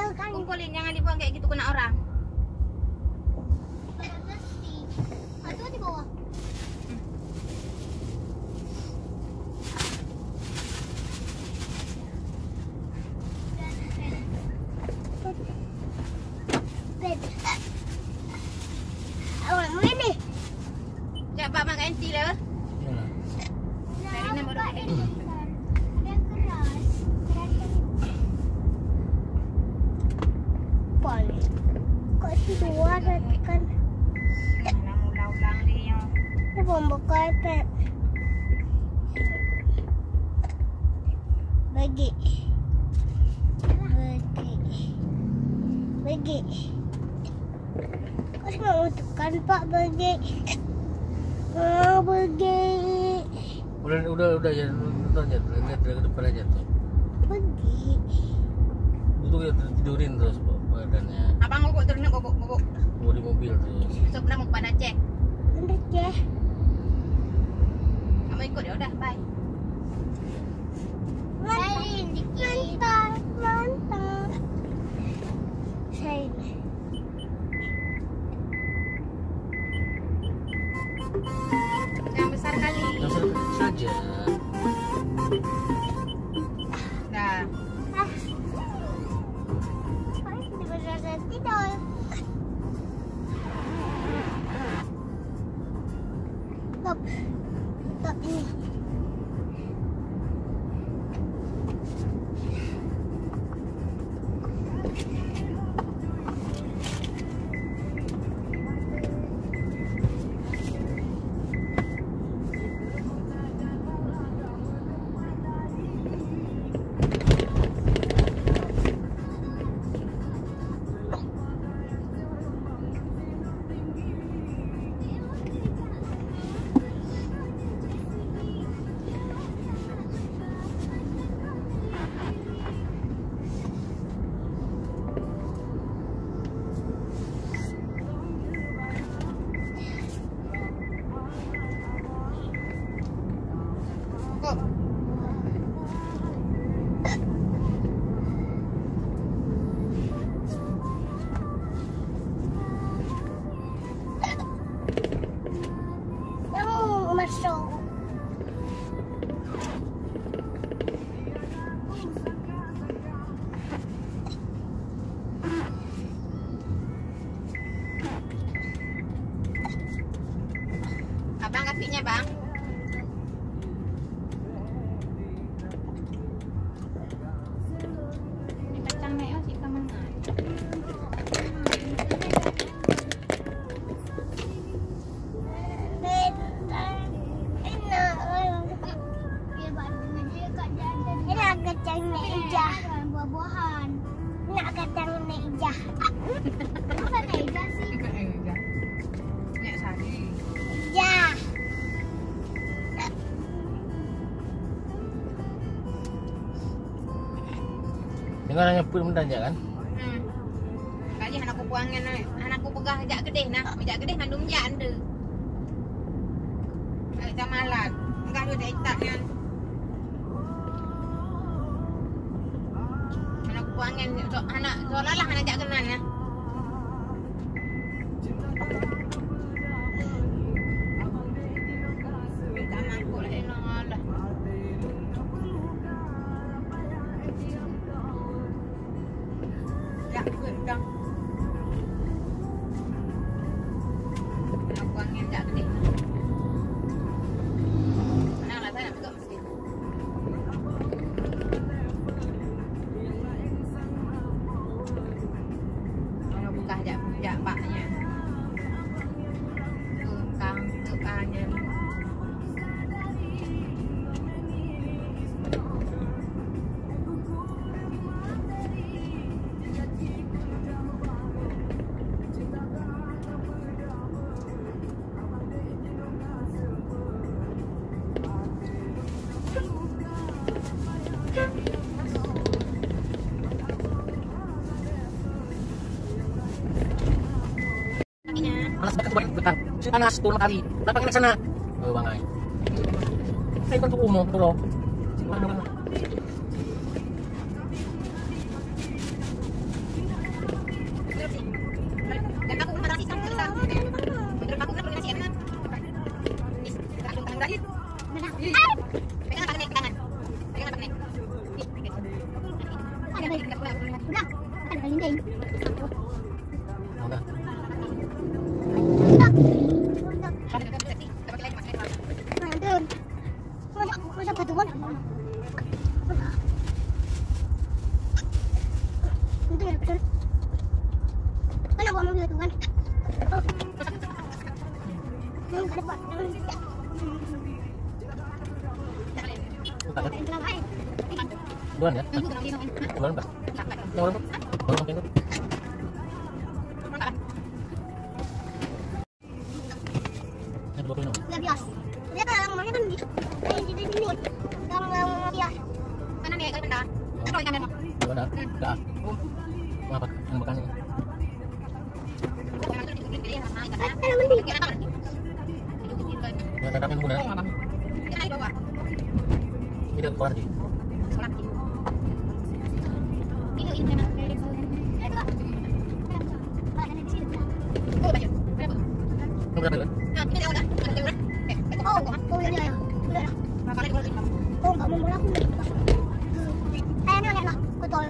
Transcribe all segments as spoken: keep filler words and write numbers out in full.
Kumpulin, jangan dibuang kayak gitu, kena orang. Itu di bawah. Awak mana? Jak bak mak ganti lah. Yalah. Dari enam baru. Ada keras. Keras. Paling. Kok si dua kan? Nah, ulang-ulang dia. Dia pembuka iPad. Bagi. Bagi. Bagi. Kau tengok untuk kan Pak bagi. Ah, bagi. Udah, udah, udah, jangan nonton, jangan. Lihat dari depan aja tuh. Bagi. Itu yang tidurin terus, Pak, badannya. Abang guguk terus, guguk, guguk. Oh, di mobil terus. Besok pernah mau ke Banda Aceh. Banda Aceh. Kamu ikut, ya udah, bye. Mantap, mantap, mantap. Saya Yang besar kali. Yang besar saja. Dah. Ah. Yang besar saja tidur. Stop. Stop ini. Yang masuk. Abang, kasihnya, Bang. Ini kacang nih, oh, si kamangan. Ini kacang ijah. Buah-buahan. Nak kacang ijah. Apa ijah sih? Bukan ijah. Minyak sari. Ijah. Dengan hanya pun mendanjak kan? Hmm. Kali hana kupeugah nyan, hana kupeugah jak keudeh nah, jak keudeh mandum jak ande. Ai tamalat, enggak ada tak nyan. Hana kupeugah nyan, sok hana, sok lalah hana jak keunan nah. Kalau buka jak, jak bak nyan. Tukang, tukang nyan. Panas banget tuh, Bang. Bentar. Sini panas, turun kali. Kenapa kena sana? Oh, Bang, ai. Saya kan tuh umum, tuh, loh. Aduh. Duluan ya? Duluan, Pak. Duluan, Pak. Duluan, Pak. Ini dua puluh lima. Udah bias. Dia kan orang mana kan di, di, di, di sini. Orang, orang bias. Mana dia, kalau benda? Kalau ikan memang. Benda? Hmm. Dah. Kenapa? Yang makan ini. Ini ada kuah lagi. Ini berapa kan? Oh, oh, ini ya. Udah lah. Oh, nggak mau bola aku. Kayaknya enak, betul.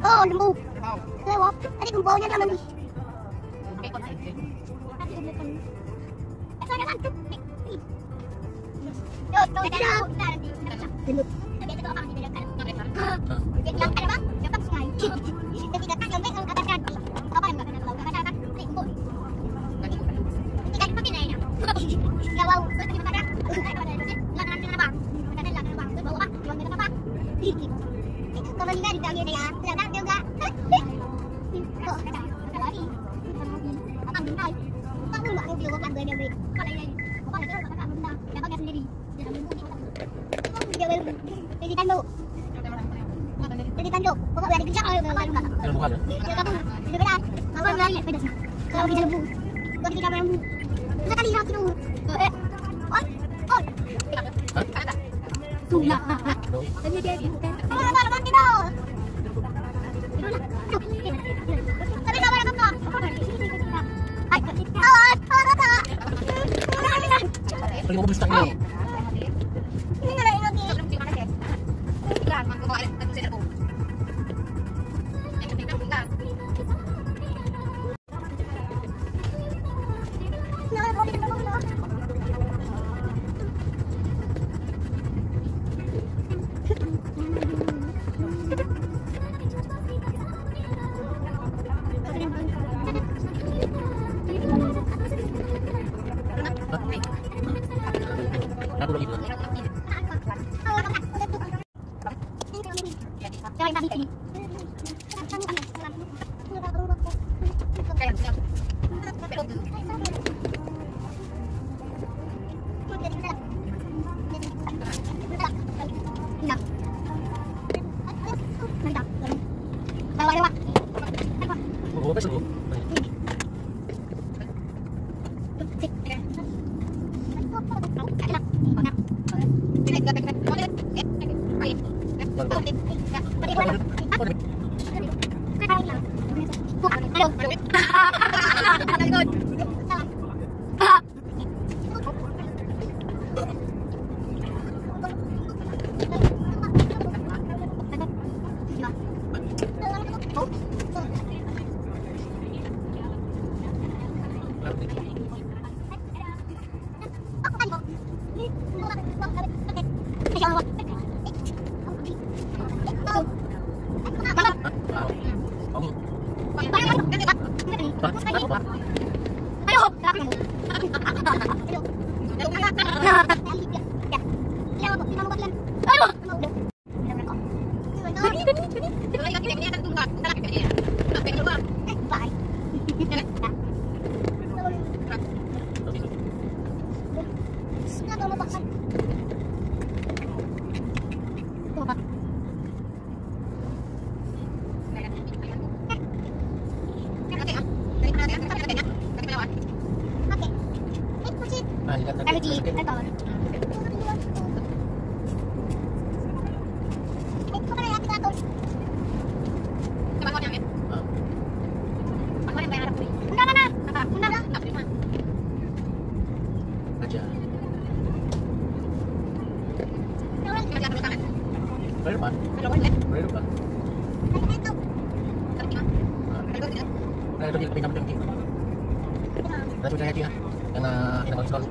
Oh, lembu. Lewat. Tadi gempolnya dah lembu. Jadi tanduk. Jadi tanduk. Pokok lari kencang, lari, lari, lari. Kalau bukan, ya? Kalau bukan, ya? Kalau bukan, ya? Kalau bukan, ya? Kalau bukan, ya? Sekali, ya, kilo. Eh. Oi. Oi. Hah? Sudah. Hah? Hah? Tadi dia gitu. Kalau bukan, ya? Tapi sabar, Kakak. Hai. Awas, awas, Kakak. Lima belas tak ini. Aja. Boleh depan. Boleh depan. Nah, itu kita pinjam dengki. Kita sudah ya, Cik, ya. Karena kita baru sekolah.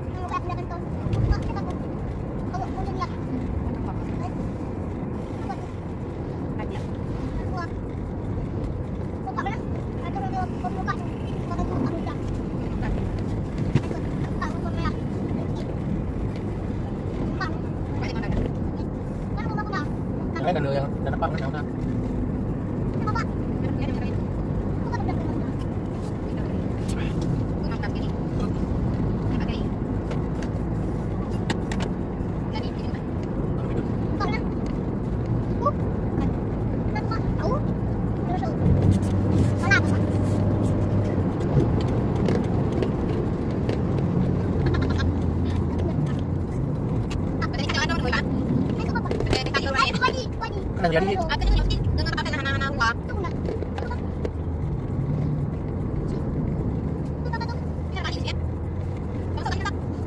Aja. Kan ada yang dah nampak kan, yang dah. Kan lagi.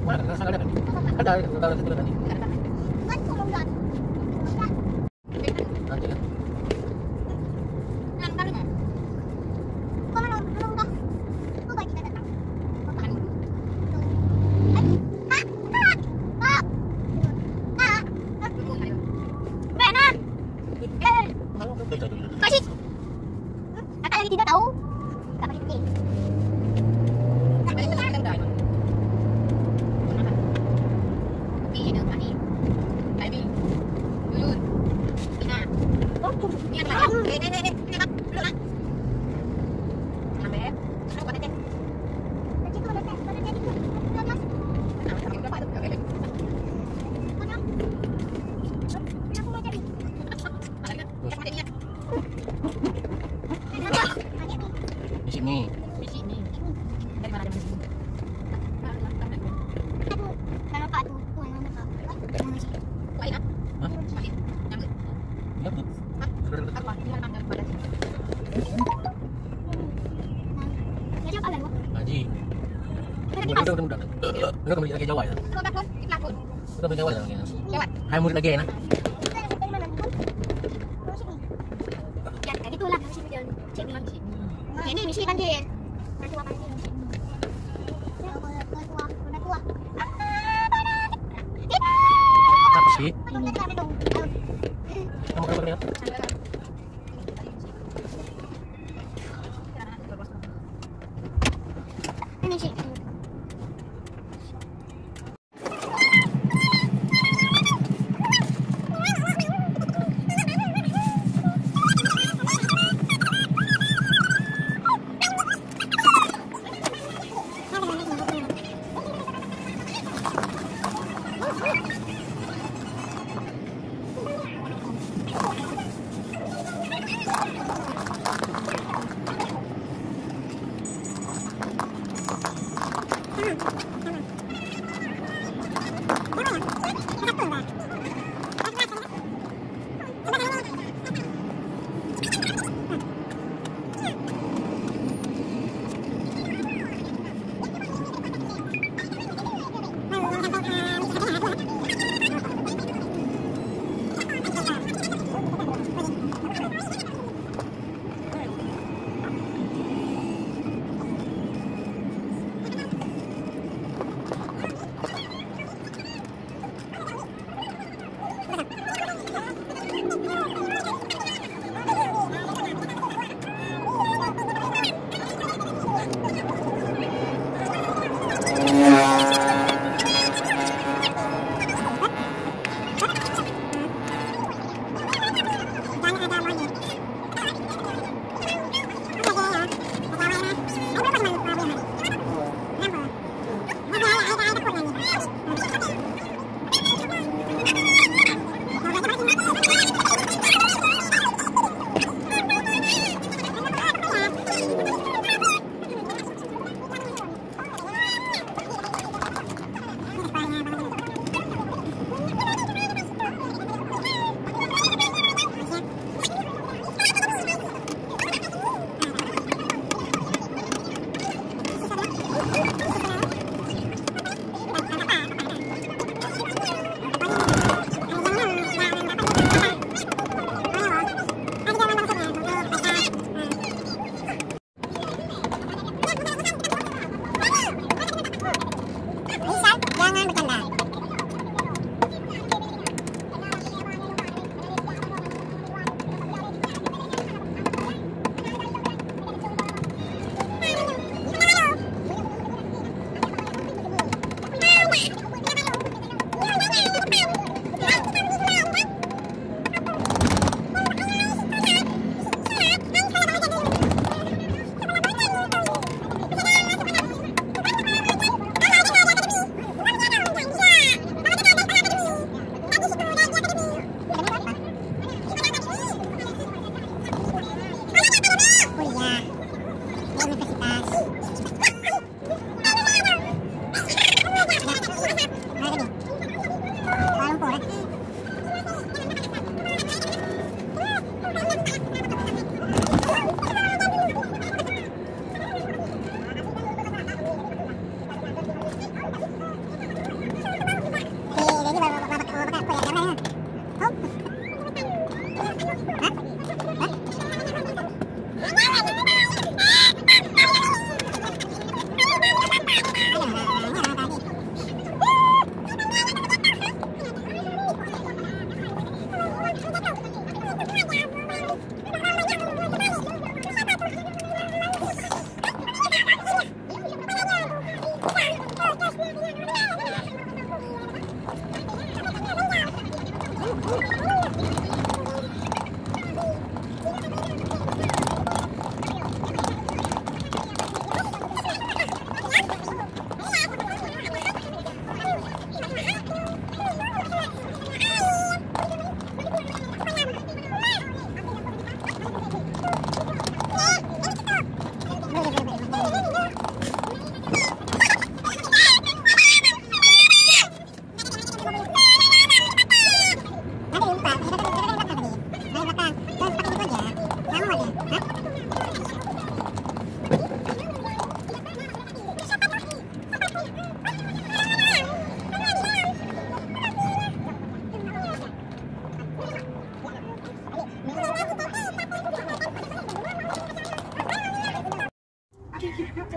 Mana? Ada, ada, ada, ada, ada. Nanti kan. Kakak lagi tidur tahu. Tak pakai putih. Di sini. Di sini. Dari mana, dari mana? Aduh, dah nampak tu. Tu yang nampak. Kuat, kuat. Hah? Kuat. Yang tu. Hah? Apa? Ini mana pada sini? Ngaji apa lagi? Ngaji. Udah, udah, udah, udah. Udah kembali lagi Jawa ya? Kau takut? Takut. Bukan pegawai lah, ya. Lewat. Hai murid lagi, nah. Ya, itulah misi dia. Cik ni. Ini misi banjir. Bantu apa ni? Apa sih? Kamu kenapa kenapa? Ini sih.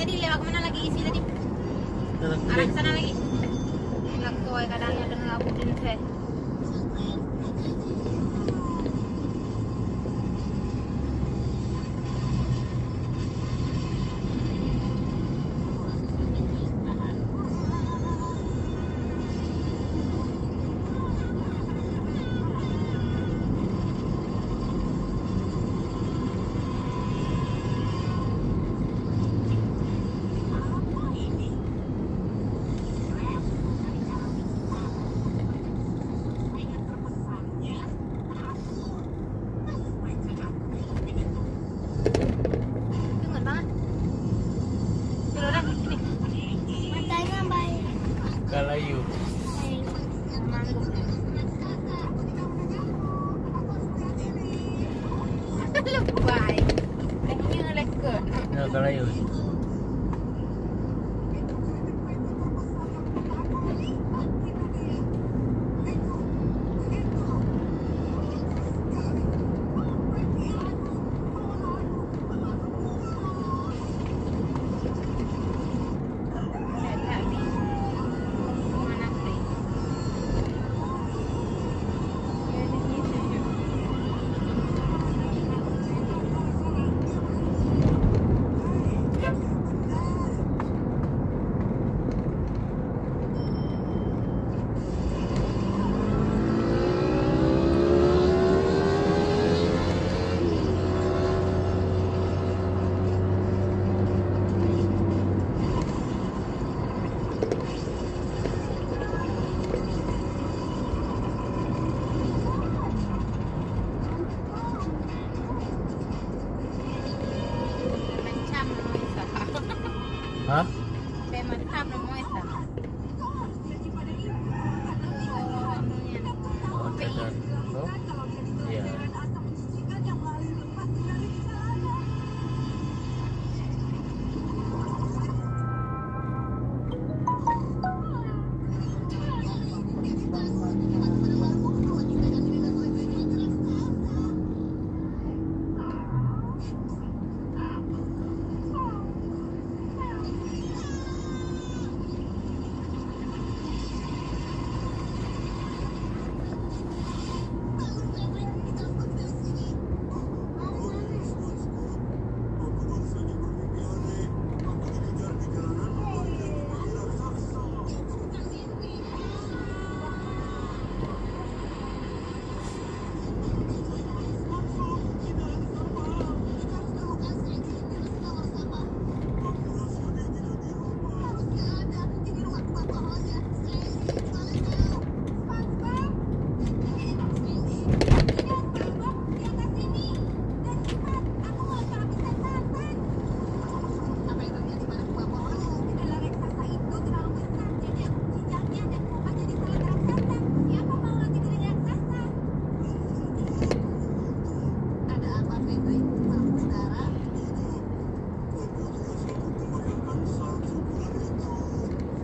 Jadi lewat mana lagi isi tadi? Arah sana lagi. Lakoi kadang deungoe Abu Din teh. Deungon bang ah. Turun dah sini. Matanya baik. Kalayu. Mangguk. Lupa ai. Dah nyeulek ke? Ya, kalayu. Hah? Pematam nama itu. Oh, dadah. Oh? Iya.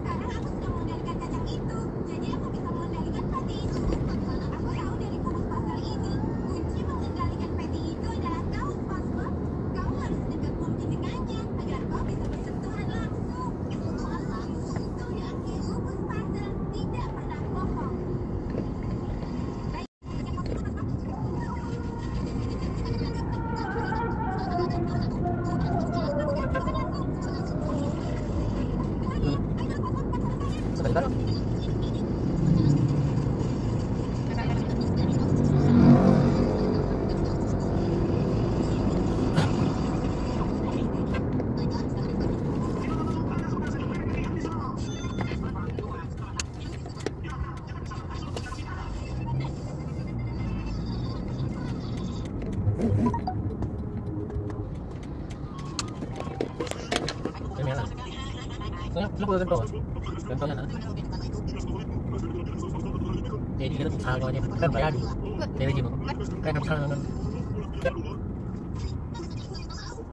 Sekarang aku sudah mengendalikan cacang itu, jadi aku bisa mengendalikan peti itu. Aku tahu dari buku pasal ini, kunci mengendalikan peti itu adalah kau, SpongeBob. Kau harus dekat mungkin dengannya agar kau bisa bersentuhan langsung. Sentuhan langsung itu yakin. Buku pasal tidak pernah bohong. Kenapa? Kenapa? Kenapa? Jadi kita bisa kalau dia kan bayar dulu. Dari sini. Kan bisa.